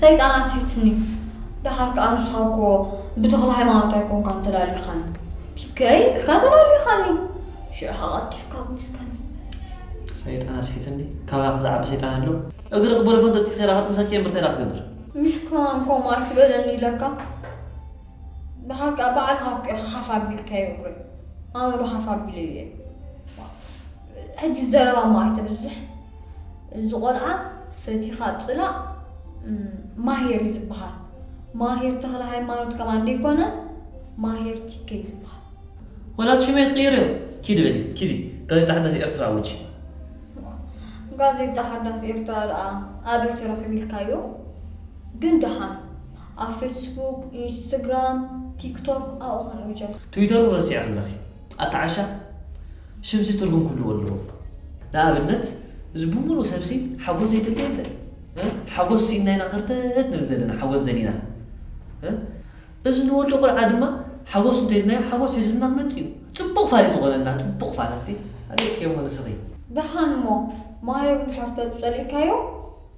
ሰይጣን ኣስሒትኒ። ደሓር ከኣ ንስኻ እኮ ብተኽለ ሃይማኖት ኣይኮንካን ተላሊኻኒ። ቲከይ ኢልካ ተላሊኻኒ። ሽዑ ከኣ ቀልጢፍካ ኣጉሊስካኒ። ሰይጣን ኣስሒትኒ? ካባኺ ዝዓቢ ሰይጣን ኣሎ? እግርኺ ቦሎፎን ተብጺሑ ከይዳ ክትንሰኪ እምበር እንታይ ደኣ ክገብር? ምሽ ከማን ከምኡ ኣይትበለኒ ኢለካ። ደሓር ከኣ ባዕልኻ እኮ ኢኻ ሓፍ ኣቢልካዮ እግረይ። ኣነ ዶ ሓፍ ኣቢለዮ እየ? ሕጂ ዘረባ እሞ ኣይተብዝሕ። እዚ ቆልዓ ፈቲኻ ጽላእ እም፣ ማሂር እዩ ዝበሃል። ማሂር ተኽለ ሃይማኖት ከማን ደይኮነ ማሂር ቲከ እዩ ዝበሃል። ወላ እቲ ሽመይ ትቕይርዮ? ኪዲ በሊ፣ ኪዲ። ጋዜጣ ሓዳስ ኤርትራ ውጪ። ጋዜጣ ሓዳስ ኤርትራ ደኣ ኣበይ ትረኽብ ኢልካዮ? ግን ደሓን ኣብ ፌስቡክ፣ ኢንስትግራም፣ ቲክቶክ ኣብኡ ክንርኢ ጀመርና። ትዊተር እውን ረሲዕኺ ኣለኺ። ኣታ ዓሻ፣ ሽምሲ ትርጉም ክህልዎ ኣለዎ። ንኣብነት፣ እዚ ብምሉእ ሰብሲ ሓጎስ ዘይደሊ የለን። እ? ሓጎስ ስኢንና ኢና ከርተት ንብል ዘለና፣ ሓጎስ ደሊና። እ? እዚ ንወልዶ ቆልዓ ድማ ሓጎስ እንተይልናዮ ሓጎስ ሒዝልና ክመጽእ እዩ። ጽቡቕ ፋል እዩ ዝኾነና፣ ጽቡቕ ፋል። ኣቲ ኣበይ ከይሞ ንስኺ? ደሓን እሞ ማሂር እንድሕር ተጸሊእካዮ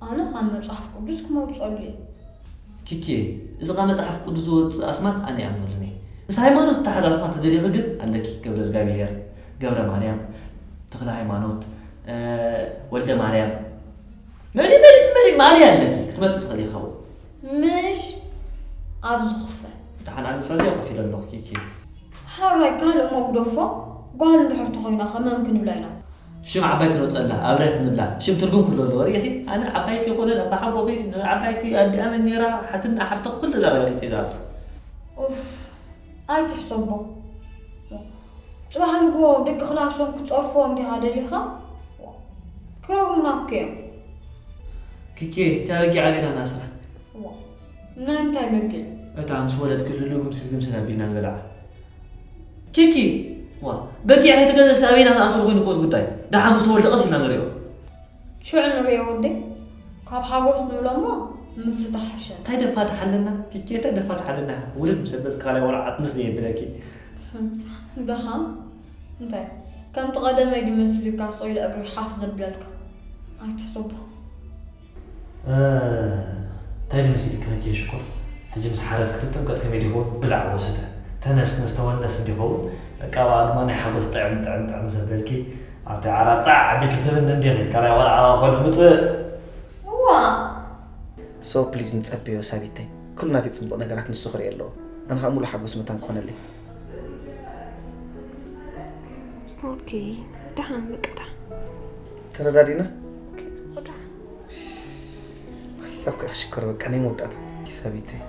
ኣነ ካብ መጽሓፍ ቅዱስ ክመርጸሉ እየ። ኪኪ፣ እዚ ካብ መጽሓፍ ቅዱስ ዝወጽእ ኣስማት ኣነ ኣይኣምነሉን እየ። ምስ ሃይማኖት ዝተሓሓዝ ኣስማት ተደሊኺ ግን ኣለኪ፣ ገብረ እግዚኣብሄር፣ ገብረ ማርያም፣ ተኽለ ሃይማኖት፣ እ፣ ወልደ ማርያም፣ መሊ መሊ መሊ ማሊ ኣለኪ ክትመርጺ ትኽእሊ ይኸውን። ምሽ ኣብ ዝኽፈል። ደሓን ኣነ ሰልዮ ከፊለ ኣለኹ ኪኪ። ሓራይ ካልእ እሞ ግደፎ፣ ጓል እንድሕር ተኾይና ከ መን ክንብላ ኢና? ሽም ዓባይ ክነውፀላ ኣብረት ንብላ ሽም ትርጉም ክህልዎ ኣለዎ ርኢኺ ኣነ ዓባይኪ ይኹንን ኣባ ሓጎኺ ንዓባይኪ ኣዲኣ መን ነይራ ሓትና ሓፍትኺ ኩሉ ዘረጋጊፀ እዩ ዝኣቱ። ኡፍ ኣይትሕሰቦ። ጽባሕ ንግሆ ደቂ ክላሶም ክጸርፍዎም ዲኻ ደሊኻ? ክረግሙና እኮ እዮም። ኪኪ፣ እታ በጊዕ ኣበይ ኢላ ናስራ? ዋ፣ ናይ ምንታይ በጊዕ? እታ ምስ ወለድክሉ ግምስል ግምስል ኣቢልና ንበልዓ። ኪኪ፣ ዋ፣ በጊዕ ከይትገዝእሲ ኣበይ ኢና ክንኣስሮ ኮይኑ እኮ እዚ ጉዳይ። ደሓን ምስ ተወልደ ቀስ ኢልና ንሪኦ። ሽዑ ንሪኦ ወደይ፣ ካብ ሓጎስ ንብሎ እሞ ምፍታሕ ይሕሸና። እንታይ ደፋትሕ ኣለና ኪኪ፣ እንታይ ደፋትሕ ኣለና? ውልድ ምስ ኣበልኪ ካልኣይ ቆልዓ ኣጥንስ እየ የብለኪ። ደሓን እንታይ ከምቲ ቀደመይ ድዩ መሲሉካ ስቕ ኢለ እግሪ ሓፍ ዘብለልካ? ኣይትሕሰቦ። እንታይ ድዩ መሲሉኪ ኪኪ ሽኮር? ሕጂ ምስ ሓረስ ክትጥምቀጥ ከመይ ድዩ ይኸውን? ብላዕ ወስተ ተነስነስ ተወነስ እንዲኸውን በቃ ኣብኣ ድማ ናይ ሓጎስ ጥዕም ጥዕም ጥዕም ዘብለልኪ ኣብቲ ዓራት ጣዕ ኣቢልኪ ትብኒ እንዲኺ ካልኣይ ቆልዓ ኮነ ምፅእ። እዋ So please ንጸበዮ ሳቢተይ። ኩሉ ናተይ ጽቡቕ ነገራት ንሱ ክርኢ ኣለዎ። ኣነ ኸኣ ሙሉእ ሓጎስ መታን ክኾነለይ። ኦኬ፣ ደሓን በቃ ደሓን። ተረዳዲና? ኦኬ፣ ጽቡቕ ደሓን። ሓሳብ ክሽከር በቃ ናይ መወዳእታ። ሳቢተይ።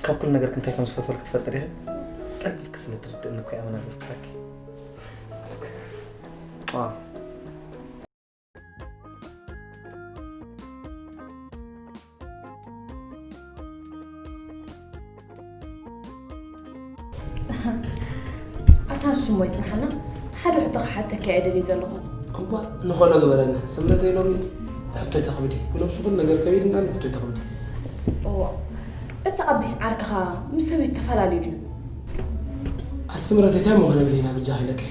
ካብ ኩሉ ነገርኪ እንታይ ከም ዝፈትወልኪ ትፈልጢ ዲኺ? ቀልጢፍኪ ስለ ትርድእኒ እኮ እየ ኣመና ዘፍቅረኪ። እስከ። ዋው። ኣታ ንሱ እሞ ይጽንሓና፣ ሓደ ሕቶ ክሓተካ እየ ደልየ ዘለኹ። እባ ንኸሎ ግበረና። ስምረተይ ሎሚ ሕቶይ ተኽብዲ። ብነብሱ ኩሉ ነገር ከቢድ እንዳለ ሕቶይ ተኽብዲ። እዋ፣ እቲ ኣቢስ ዓርክኻ ምስ ሰበይቱ ተፈላለዩ ድዩ? ኣቲ ስምረተይ እንታይ ምኾነ ብሊና ብጃ ኢለኪ።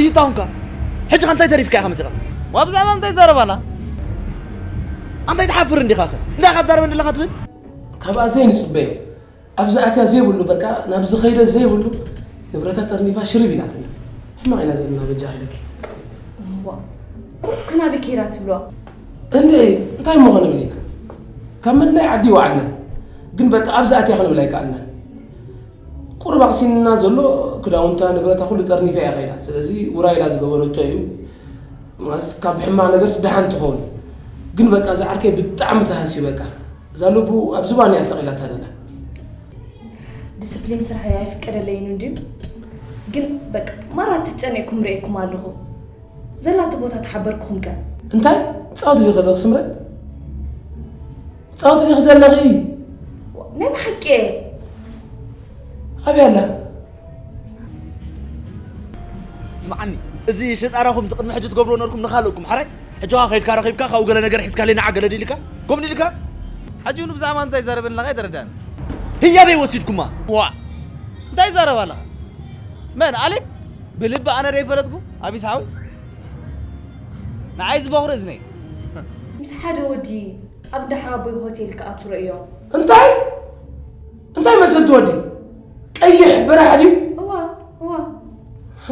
ይታውንካ ሕጂ ኸ እንታይ ተሪፍካ ኢኻ መፂኻ? ዋ ብዛዕባ እንታይ ይዛረብ ኣላ? ኣንታይ ትሓፍር እንዲኻ ኸ እንታይ ኢኻ ትዛረበኒ ኣለኻ ትብል? ካብኣ ዘይንፅበዮ ኣብዚ ኣትያ ዘይብሉ በቃ ናብዚ ኸይደ ዘይብሉ ንብረታ ጠርኒፋ ሽርብ ኢላትና። ሕማቕ ኢና ዘለና በጃኺ ኢለኪ። እዋ፣ ቁሩብ ከ ናበይ ከይዳ ትብልዋ? እንዴ እንታይ እሞ ክንብል ኢና? ካብ ምድላይ ዓዲ ይወዓልና። ግን በቃ ኣብዚ ኣትያ ክንብል ኣይከኣልናን። ቁሩብ ኣቕሲንና ዘሎ ክዳውንታ ንብረታ ኩሉ ጠርኒፋ እያ ኸይዳ። ስለዚ ውራይ ኢላ ዝገበረቶ እዩ። ማስ ካብ ሕማቕ ነገርስ ደሓን ትኸውን። ግን በቃ እዛ ዓርከይ ብጣዕሚ ተሃስዩ በቃ። እዛ ልቡ ኣብ ዝባን እያ ሰቒላታ ዘላ። ዲስፕሊን ስርሐይ ኣይፍቀደለይን እንድዩ። ግን በቃ ማራ ተጨኒቕኩም ርእየኩም ኣለኹ። ዘላቶ ቦታ ተሓበርኩኹም ከ? እንታይ? ትጻወቲ ዲኺ ዘለኺ ስምረት? ትጻወቲ ዲኺ ዘለኺ? ናይ ብሓቂ እየ። ኣበይ ኣላ? ስምዓኒ፣ እዚ ሽጣራኹም እዚ ቅድሚ ሕጂ ትገብርዎ ነርኩም ንኻልእኩም ሓራይ? ሕጂ ኸኣ ከይድካ ረኺብካ ካብኡ ገለ ነገር ሒዝካለይ ንዓ ገለ ድልካ? ከምኡ ድልካ? ሕጂ እውን ብዛዕባ እንታይ ይዛረበኒ ኣለኻ ኣይተረድኣኒ። ህያበይ ወሲድኩማ? ዋእ! እንታይ ይዛረብ ኣለኻ? መን? ኣሌክ? ብልቢ ኣነ ዶ ይፈለጥኩ? ኣቢስ ሓወይ? ንዓይ እዚ በኹሪ እዝነይ። ምስ ሓደ ወዲ ኣብ እንዳ ሓወቦይ ሆቴል ክኣትዉ ረእዮም። እንታይ? እንታይ መሰልቲ ወዲ? ቀይሕ በራሕ ድዩ? እዋ፣ እዋ። ሃ፣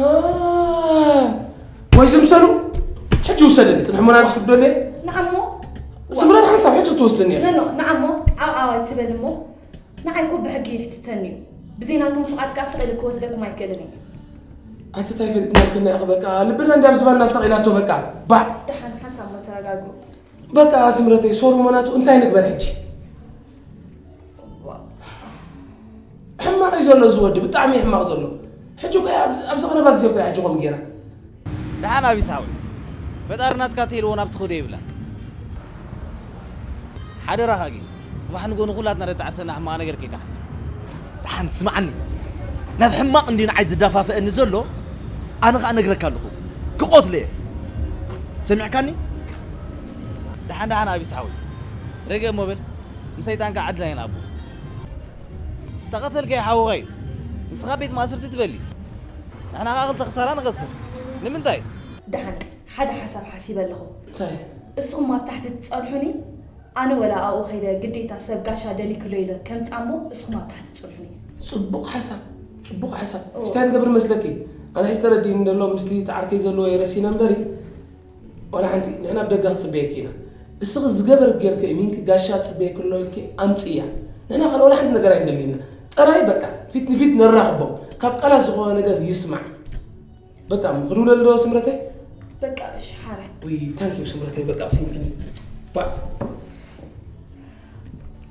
ወይ ዝምሰሉ? ሕጂ ውሰደኒ፣ ጽንሕ እሞ ናብ ስክፍት ደልየ። ንዓሞ፣ ስምረት ሓንሳብ ሕጂ ክትወስድኒ እየ። ኖ፣ ኖ፣ ንዓሞ፣ ዓው ዓው ኣይትበል እሞ። ንዓይ እኮ ብሕጊ ይሕትተኒ እዩ። ብዘይ ናቶም ፍቓድ ከኣ ስቕ ኢለ ክወስደኩም ኣይክእልን እየ። ኣቲ እንታይ ፈሊጥናልክና ኢኺ በቃ ልብና እንድያ ኣብ ዝባንና ሰቒላቶ በቃ ባዕ። ደሓን ሓንሳብ እሞ ተረጋግኡ። በቃ ስምረተይ ሶሪ እሞ ናቱ እንታይ ንግበር ሕጂ? ሕማቕ እዩ ዘሎ እዚ ወዲ ብጣዕሚ እዩ ሕማቕ ዘሎ። ሕጂ እኮ እያ ኣብዚ ቀረባ ግዜ እኮ እያ ሕጂ ከምኡ ገይራ። ደሓን ኣቢስ ሓወይ ፈጣሪ ናትካ ተይልዎ ናብ ትኸዶ የብላን። ሓደራኻ ግን ጽባሕ ንግሆ ንኹላትና ዘጣዕሰና ሕማቕ ነገር ከይትሓስብ። ደሓን ስምዓኒ ናብ ሕማቕ እንድዩ ንዓይ ዝደፋፍኣኒ ዘሎ ኣነ ኸኣ እነግረካ ኣለኹ ክቐትሎ እየ ሰሚዕካኒ? ደሓን ደሓን ኣቢስ ሓወይ ረገ እሞ በል ንሰይጣን ከኣ ዓድና ይንኣቦ። ተቐተልካዮ ሓውኻ እዩ። ንስኻ ቤት ማእሰርቲ ትበሊ። ንሕና ኸኣ ክልተ ክሳራ ንኸስር። ንምንታይ? ደሓን፣ ሓደ ሓሳብ ሓሲበ ኣለኹ። እንታይ? እስኹም ኣብ ታሕቲ ትጸንሑኒ፣ ኣነ ወላ ኣብኡ ከይደ ግዴታ ሰብ ጋሻ ደሊክሎ ኢለ ከምጽኣ እሞ እስኹም ኣብ ታሕቲ ጽንሑኒ። ጽቡቕ ሓሳብ፣ ጽቡቕ ሓሳብ። እዎ። እንታይ ንገብር መስለኪ? ኣነ ሕጂ ተረዲእኒ ደሎ ምስቲ እቲ ዓርከይ ዘለዎ የረሲነ እምበሪ፣ ዋላ ሓንቲ ንሕና ኣብ ደገ ክንጽበየኪ ኢና። እስኺ ዝገበርክ ጌርኪ እሚንኪ ጋሻ ጽበየኪ ኣሎ ኢልኪ ኣምጽእያ። ንሕና ካልእ ዋላ ሓንቲ ነገር ኣይንደልይና። ጥራይ በቃ ፊት ንፊት ነራኽቦም። ካብ ቃላት ዝኾነ ነገር ይስማዕ። በቃ ምኽሪ ውለልዶ ስምረተይ? በቃ እሺ ሓራይ። ውይ ታንክ ዩ ስምረተይ በቃ ኣቕሲንክኒ። ባዕ።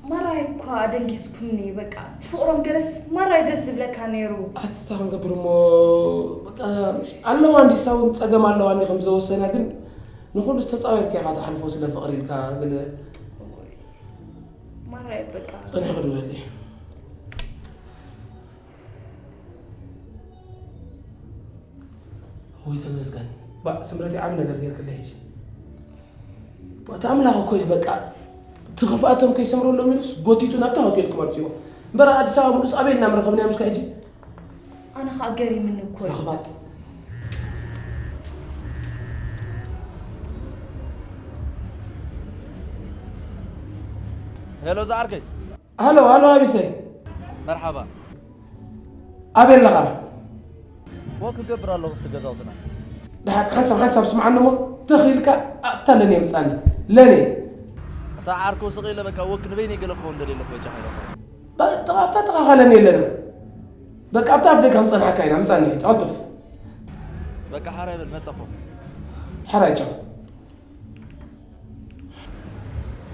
ማራይ እኳ ኣደንጊጽኩምኒ በቃ እቲ ፍቕሮም ገለስ ማራይ ደስ ዝብለካ ነይሩ። ኣቲ እንታይ ክንገብር እሞ በቃ ኣለዋ እንዲ እሳ እውን ጸገም ኣለዋ እንዲ ከም ዘወሰና ግን ንኹሉ ዝተጻወርካ ኢኻ ትሓልፎ ስለ ፍቕሪ ኢልካ ገለ ማራይ በቃ ጸኒሑ ክድውለለይ ወይ ተመስገን ባእ ስምረተይ ዓቢ ነገር ጌርክለይ ሕጂ እቲ ኣምላኽ እኮ እዩ በቃ እቲ ክፍኣቶም ከይሰምረሎም ኢሉስ ጎቲቱ ናብታ ሆቴልኩም ኣምጺዎ እምበር ኣዲስ ኣበባ ሙሉስ ኣበይ ኢልና ምረኸብናዮም እስከ ሕጂ ኣነ ኸኣ ገሪምኒ እኮ እዩ። ለኽባጥ ሄሎ ዝዓርከይ ሃሎ ሃሎ ኣቢሰይ መርሓባ ኣበይ ኣለኻ ወክ ክገብር ኣለኹ ኣብቲ ገዛውትና ደሓን ሓንሳብ ሓንሳብ ስምዓኒ እሞ ተኺልካ ኣብታ ለኔ ምጻኒ ለኔ እታ ዓርኩ ስቕ ኢለ በቃ ወክ ንበይነይ ገለ ክኸውን ደልየ ኣለኹ በጃኻ ኢለ በቃ ኣብታ ጥቓኻ ለኔ ኣለና በቃ ኣብታ ኣፍ ደገ ክንጸንሓካ ኢና ምጻኒ ሕጂ ቀልጥፍ በቃ ሓራይ በል መጸኹ። ሓራይ ቻው።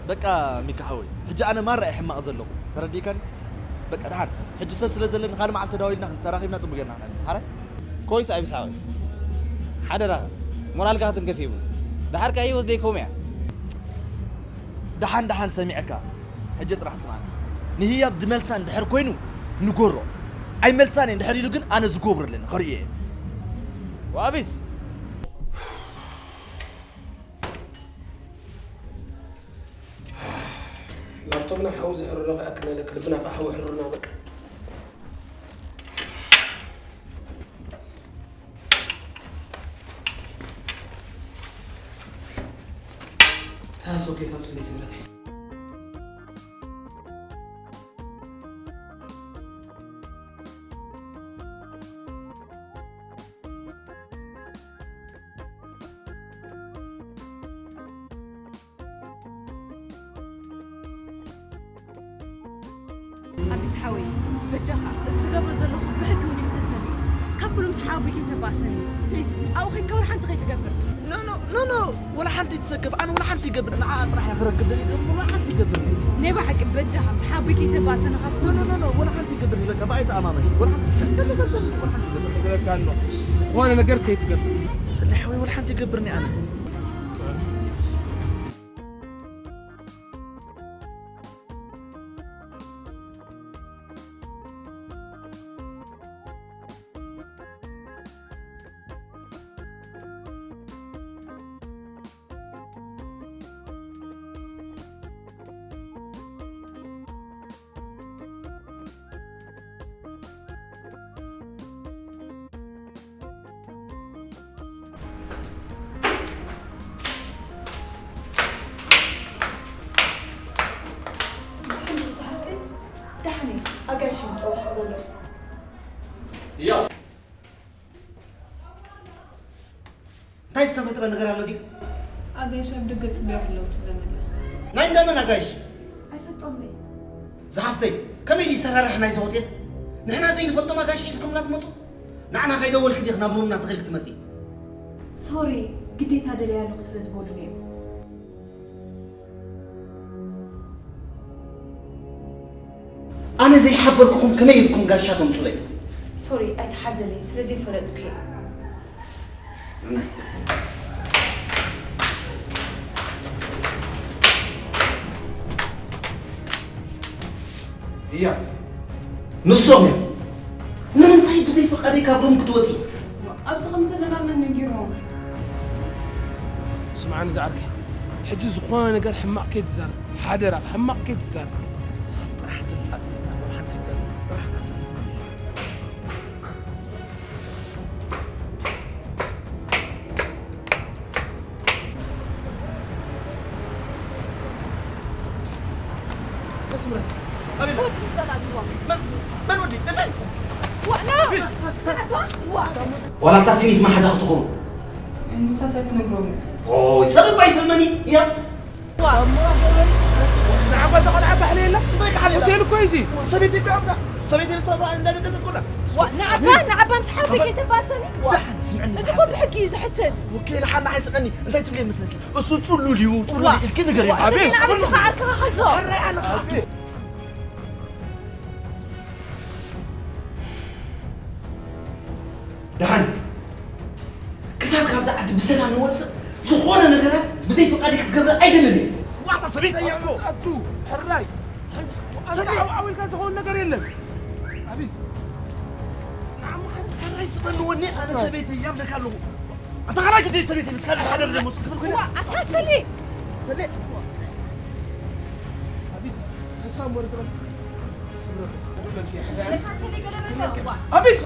በቃ ሚካ ሓወይ፣ ሕጂ ኣነ ማራ እየ ሕማቕ ዘለኹ። ተረዲእካኒ? በቃ ደሓን፣ ሕጂ ሰብ ስለ ዘለኒ ካልእ መዓልቲ ተዳዊልና ተራኺብና ጽቡቕ ጌርና ክንዕልል። ሓራይ? ኮይስ ኣቢስ ሓወይ፣ ሓደራኻ ሞራልካ ክትንከፍ የብሉ። ደሓር ከኣ ህይወት ደይከም እያ። ደሓን ደሓን ሰሚዐካ። ሕጂ ጥራሕ ስማዕኒ። ንህያብ ድመልሳ እንድሕር ኮይኑ ንጎሮ። ኣይመልሳን እየ እንድሕር ኢሉ ግን ኣነ ዝጎብሮ ኣለኒ፣ ከርእዮ እየ። ወኣቢስ! ላፕቶፕና ሓዊ ዝሕርሮ ከኣ ክነለክ ልብና ከኣ ሓዊ ሕርርና በቃ። ታሶ ከይታው ጽለይ ስምረት። ኣቢስ ሓወይ፣ በጃኻ፣ እዚ ዝገብሮ ዘለኹ ብሕጊ እውን ይሕተተሉ እዩ። ካብ ብሉም ሰሓቢ ከይተባእሰኒ፣ ፕሊዝ፣ ኣብኡ ከይድካ ወላ ሓንቲ ከይትገብር። ኖ፣ ኖ፣ ኖ፣ ኖ፣ ወላ ሓንቲ ትሰከፍ፣ ኣነ ወላ ሓንቲ ይገብር፣ ንዓ ጥራሕ እየ ክረክብ ደልየ፣ ወላ ሓንቲ ይገብር። ናይ ብሓቂ በጃኻ፣ ምስ ሓቦይ ከይተባእሰኒ ካብ ኖ፣ ኖ፣ ኖ፣ ኖ፣ ወላ ሓንቲ ይገብር፣ በቃ፣ ብኣይ ተኣማመን፣ ወላ ሓንቲ ትሰከፍ፣ ወላ ሓንቲ ይገብር። እነግረካ ኣለኹ፣ ዝኾነ ነገር ከይትገብር። ሰላሕ ወይ ወላ ሓንቲ ይገብርኒ ኣነ። ደሓን እዩ፣ ኣጋይሽ እዩ ዝጸውዓካ ዘሎ። ያው እንታይ ዝተፈጥረ ነገር ኣሎ ድዩ? ኣጋይሽ ኣብ ደገ ጽበዮ ኣለዉ ትብለኒ ኣላ። ናይ እንዳመን ኣጋይሽ? ኣይፈልጦምን እየ። ዝሓፍተይ፣ ከመይ ድዩ ዝተራርሐ ናይዚ ሆቴል? ንሕና ዘይንፈልጦም ኣጋይሽ ሒዝኩምና ትመጹ? ንዓና ከይደወልኪ ዲኺ ናብ ሩምና ተኺልኪ ትመጺ? ሶሪ፣ ግዴታ ደልየ ኣለኹ ስለ ዝበሉኒ እዮም። ኣነ ዘይሓበርኩኹም ከመይ ኢልኩም ጋሻ ተምጹለይ? ሶሪ፣ ኣይትሓዘለይ፣ ስለ ዘይፈለጥኩ እየ። እያ፣ ንሶም እዮም። ንምንታይ ብዘይ ፍቓደይ ካብ ሩም ክትወጺ? ኣብዚ ከም ዘለና መን ነጊርዎም? ስምዓኒ ዝዓርከይ፣ ሕጂ ዝኾነ ነገር ሕማቕ ከይትዛረብ፣ ሓደራ፣ ሕማቕ ከይትዛረብ። ጥራሕ ትምጻእ፣ ሓንቲ ትዛረብ፣ ጥራሕ ንሳ ትምጻእ። ኣስምረት፣ ኣቤላ። መን፣ መን ወዲ? ንሰን? ዋላ እታ ሲኒት መሓዛ ክትኸውን። ንሳ ሰብ ክነግሮም። ኦይ፣ ሰብ እባ ኣይትእመኒ፣ እያ። ሳሙራ ገበል፣ ንዓባ እዛ ቆልዓ ባሕሊ የላ? እንታይ ካሕሊ የላ? ሆቴል እኮ እዩ እዚ። ሰበይቲ እኮ ኣብታ፣ ሰበይቲ ምስ ሰብኣ እንዳደገሰት ኮላ። ዋ፣ ንዓባ፣ ንዓባ ምስ ሓወይ ከይተባእሰኒ። ዋ። ደሓን ስምዕኒ እዚ እኮ ዝሓፍተይ። ብሕጊ እዩ ዝሕተት። ኦኬ፣ ደሓን ንዓይ ስምዕኒ። እንታይ ትብሊ መስለኪ? እሱ ጽሉል እዩ፣ ጽሉል ዋ። ኢልኪ ንገርዮ። ዋ፣ ኣቤት፣ ስምዕኒ፣ ንዓባ ጽሉል። ዓርክኻ ሓዞ። ሕራይ ኣነ ኸኣ። ኣቤት። ደሓን ክሳብ ካብዛ ዓዲ ብሰላም ንወፅእ ዝኾነ ነገራት ብዘይ ፍቓድ ክትገብር ኣይደልን እየ። ዋታ ሰበይቲ እያ እሞ። ኣቱ፣ ሕራይ። ሰበይቲ። ሓው-፣ ሓው ኢልካ ዝኸውን ነገር የለን። ኣቢስ። ንዓማ ሕራይ ዝበኒ ወኒ ኣነ ሰበይቲ እያ እብለካ ኣለኹ። ኣታ ካልኣይ ግዜ ሰበይቲ ምስ ካልእ ሓደር ደሞ ስልክ ብል ኮይና። ዋ፣ ኣታ ሰሌ። ሰሌ። ኣቢስ። ሓሳብ ወርድ በል። ስምረቱ። ለካ ሰሌ ገለ በል። ዋ። ኣቢስ።